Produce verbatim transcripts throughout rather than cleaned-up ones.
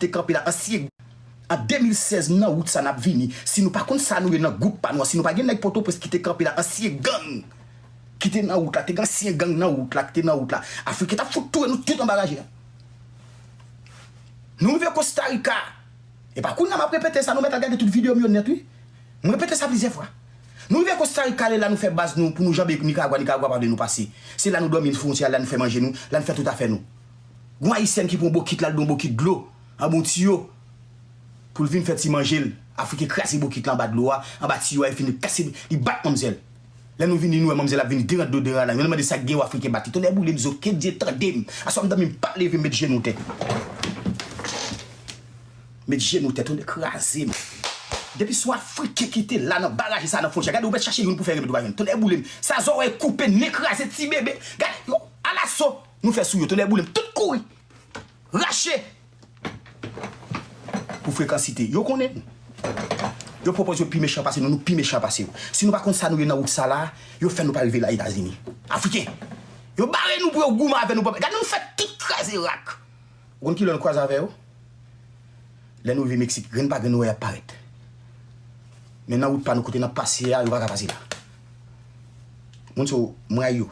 te kanpe la, ansyen, an de mil sèz, nan wout sa n ap vini. Si nou pa konn sa nou ye nan gwoup pa nou an, si nou pa gen nèg Pòtoprens ki te kanpe la, ansyen gang ki te nan wout la, te gen ansyen gang nan wout la, ki te nan wout la, Afriken t ap fout touye nou tout anba raje a. Nou rive Costa Rica. E pa kounye a m ap repete sa, nou mèt al gade tout videyo m yo nèt, wi. M repete sa plizyè fwa. Nou rive Costa Rica, lè la nou fè baz nou pou nou janbe Nicaragua, Nicaragua pa vle nou pase. Se la nou dòmi fwontyè a, la nou fè manje nou, la nou fè tout afè nou. Gon Ayisyèn ki pran bokit, l al nan bokit dlo, anba yon tiyo, pou l vin fè ti manje l. Afriken kraze bokit la anba dlo a, anba tiyo a, e fin kase, li bat manmzèl. Lè nou vini, nou wè manmzèl ap vini derant do deran la. Yo mande sa k gen, yo Afriken bat li. Tonnè boule m, zo, ke Dye tande m. Aswè m dòmi, m p ap leve, m met jenou tè. Met jenou tè, tonnè kraze m. Depi sou Afriken ki te la nan baraj sa nan fwontyè. Gade, ou mèt chache youn pou fè remèd ou pa jwenn. Tonnè boule m. Sa zòrèy koupe, nen kraze, ti bebe. Gade, yo, alaso, nou fè sou yo. Tonnè boule m, tout kouri. Rache. Pou frekansite. Yo konnen nou. Yo pwopoze yo pi mechan pase nou, nou pi mechan pase yo. Si nou pa konn sa nou ye nan wout sa la, yo fè nou pa rive la Etazini. Afriken. Yo bare nou pou yo goumen avè nou. Gade nou fè tout kraze rak. Ou konn kilè nou kwaze avè yo? Lè nou rive Meksik, grenn pa grenn nou wè y ap parèt. Men nan wout pa nou kote n ap pase a, yo pa ka pase la. Moun sa yo, m rayi yo.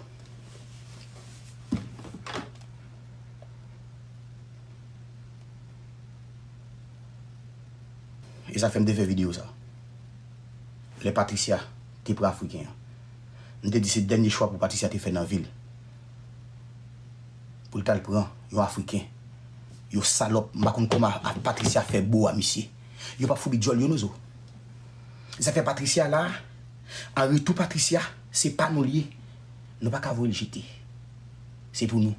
E sa fè m te fè videyo sa. Lè Patricia te pran Afriken an. M te di se dènye chwa pou Patricia te fè nan vi l. Pou l t al pran yon Afriken. Yo salòp, m pa konn kòman a Patricia fè bo a misye. Yo p ap foubi djòl yo non zo. Zafè Patricia la, an retou Patricia, se pa nou l ye. Nou pa ka voye l jete. Se pou nou.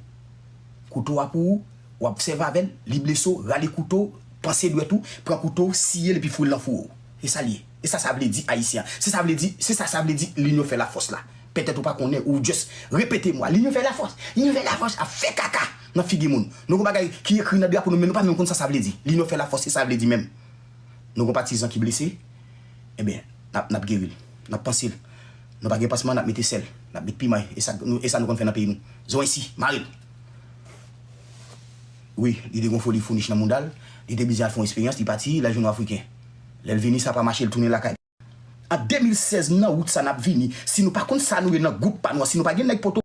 Kouto a pou ou, w ap sèvi avè l, li blese w, rale kouto, panse dwèt ou, pran kouto, siye l epi foure l nan fouro. E sa l ye. E sa sa vle di Ayisyen an. Se sa vle di, se sa sa vle di linyon fè lafòs la. Petèt ou pa konnen, ou just repete mwa. Linyon fè lafòs. Linyon fè lafòs ap fè kaka nan figi moun. Nou gon bagay ki ekri nan drapo nou, men nou pa menm konn sa sa vle di. Linyon fè lafòs, se sa vle di menm. Nou gon patizan ki blese, ebyen, n ap, n ap geri l. N ap panse l. Nou pa gen pansman, n ap mete sèl. N ap met piman, e sa, nou, e sa nou konn fè nan peyi nou. Zo ensi, mare l. Wi, li te gon foli founich nan mouda l, li te bezwen al fè yon esperyans, li pati, l al jwenn yon Afriken. Lè l vini, sa pa mache, l tounen lakay. An de mil sèz, nan wout sa n ap vini, si nou pa konn sa nou ye nan gwoup pa nou an, si nou pa gen nèg Pòto